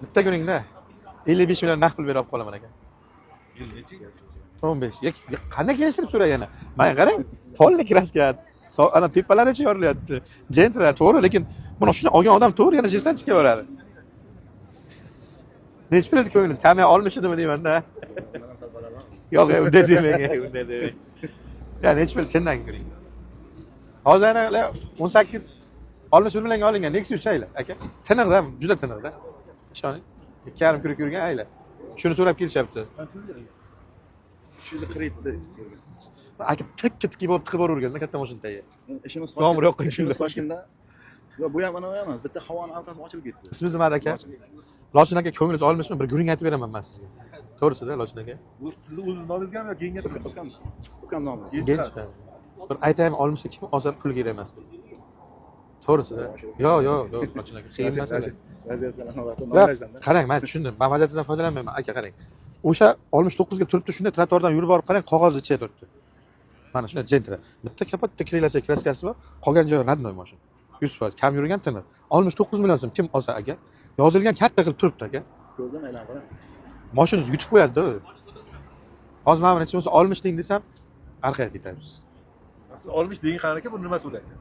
Bitta kuningda 55 million naqd pul berib olib qolaman, aka. 15. Ya, qanday kelishtirib so'ray yana? Mana qarang, полный краска. Ana tepalaricha yorilyapti. Gentra to'g'ri, lekin buni shuni olgan odam to'g'ri yana jestdan chiqaveradi. Nechi pul edi ko'nglingiz? Kami olmish edimi deyman-da. Yo'q, unday demang, unday demang. Ya nechi pul chindan ko'ring. Hozir ana 18 61 millionga olingan Nexia 3 ayla, aka. Tiniqda, juda tiniqda. Ishoning. 2,5 круг yurgan ayla. Shuni so'rab kelishyapti. 347. Aka, tikka tikka bo'lib tiqib boraverganda katta mashina tagiga. Ishimiz Yomg'ir yoqqan Ishimiz kunda. Toshkentda. Yo, bu ham, anavi emas. Bitta havoni orqasi ochilib ketdi. Ismingiz nima aka? Lochin aka, ko'nglingiz olmishmi? Bir gurung aytib beraman man sizga. To'g'risida, Lochin aka. Bu sizni o'zingiz nomingizgami yo genga? Ukam nomi. Gench. Bir aytaymi, olmishsa kim olsa pul kerak emas deb. To'g'risida. Yo'q, yo'q, yo'q, Lochin aka, qiyin masala. Vaziyat salomatda Yo'q, nomlashdan. Qarang, man tushundim. Man vaziyatingizdan foydalanmayman, aka, qarang. O'sha 69 ga turibdi, shunday trotuardan yurib borib qarang, qog'oz ichida turibdi. Mana shunday Gentra. Bitta kapotda крыло краска si bor, qolgan joyi родной mashina. 100% kam yurgan, tiniq. 69 million so'm kim olsa, aka, yozilgan katta qilib turibdi, aka. Ko'rdim, aylanib qarang. Mashinangizni yutib qo'yadi-da. Hozir mana necha bo'lsa 60 deng desam, orqaga ketamiz. Siz 60 deng, qani aka, bu nima so'raydi?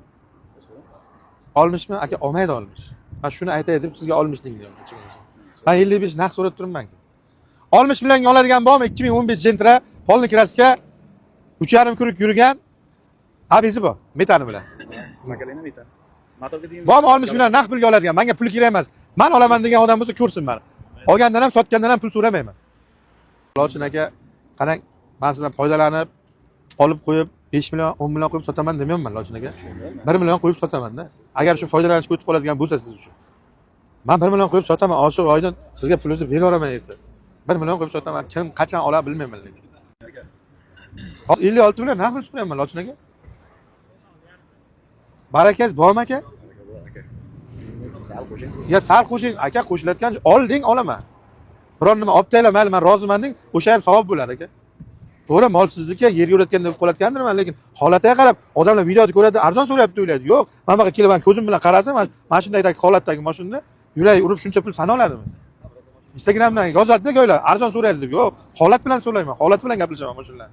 60 mi? Aka, olmaydi 60. Man shuni aytay deb sizga 60 deng deyapman. Necha bo'lsa. Man 55 naqd so'rab turibman. 60 millionga oladigan bormi? 2015 Gentra, полный краска, 3,5 круг yurgan, ABSi bor, metani bilan. Makalena metan. Motorga deymi? Bormi 60 million naqd pulga oladigan? Menga pul kerak emas. Man olaman degan odam bo'lsa ko'rsin mani. Olgandan ham, sotgandan ham pul so'ramayman. Lochin aka, qarang, man sizdan foydalanib, olib qo'yib 5 million, 10 million qo'yib sotaman demayapman, Lochin aka. 1 million qo'yib sotaman-da. Agar shu foydalanishga o'tib qoladigan bo'lsa siz uchun. Man 1 million qo'yib sotaman, ochiq oydin sizga pulingizni beraveraman erta. 1 million qo'yib sotaman. Kim qachon oladi bilmayman lekin. Hozir 56 million naqd pul so'rayapman, Lochin aka. Barakangiz bormi, aka? Aka. Sal qo'shing. Ya sal qo'shing, aka, qo'shilayotgan olding olaman. Biron nima olib tayla, mayli, man roziman deng, o'sha ham savob bo'ladi, aka. To'g'ri, mol sizniki, yerga urayotgan deb qolayotgandirman, lekin holatiga qarab odamlar videoda ko'radi, arzon so'rayapti deb o'ylaydi. Yo'q, mana buyoqqa kelib man ko'zim bilan qarasam, mana shunday holatdagi mashinada yurak urib shuncha pul sanoladimi? Instagramdan yozadi-da go'ylar, arzon so'raydi deb. Yo'q, holat bilan so'rayman, holat bilan gaplashaman mashinalar.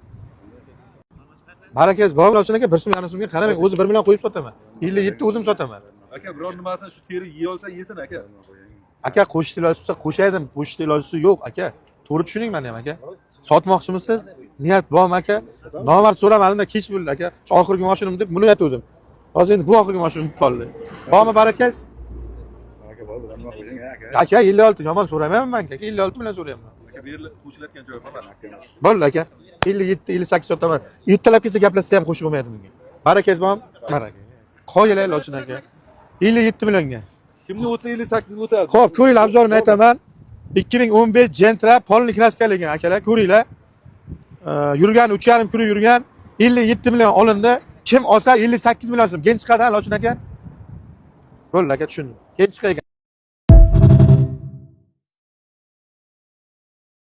Barakangiz bor, Lochin aka, 1 so'm yarim so'mga qaramang, o'zi 1 million qo'yib sotaman. 57 o'zim sotaman. Aka, biror nimasini shu teri yeya olsa yesin, aka. Aka, qo'shishni iloji bo'lsa qo'shaydim, qo'shishni ilojisi yo'q, aka. To'g'ri tushuning meni ham, aka. Sotmoqchimisiz? Niyat bormi, aka? Nomard so'ramadim-da, kech bo'ldi, aka. Shu oxirgi mashinam deb buni aytuvdim. Hozir endi bu oxirgi mashinam qoldi. Bormi barakangiz? Aka, bor, nima qo'shing, aka. Aka, 56 yomon so'ramayapman, aka. 56 bilan so'rayapman. Aka, bu yerda qo'shilayotgan joyi bor. Bo'ldi, aka. 57, 58 sotaman. Ertalabgacha gaplashsa ham qo'shib bo'lmaydi bunga. Barakangiz bormi? Baraka. Qoyilay, Lochin aka. 57 millionga. Kimga o'tsa 58 ga o'tadi. Xo'p, ko'ringlar, обзор imni aytaman. 2015 Gentra, полный краска ligan, akalar, ko'ringlar. Yurgan 3,5 круг yurgan, 57 million olindi. Kim olsa 58 million so'm. Gen chiqadi, Lochin aka? Bo'ldi, aka, tushundim. Gen chiqar ekan.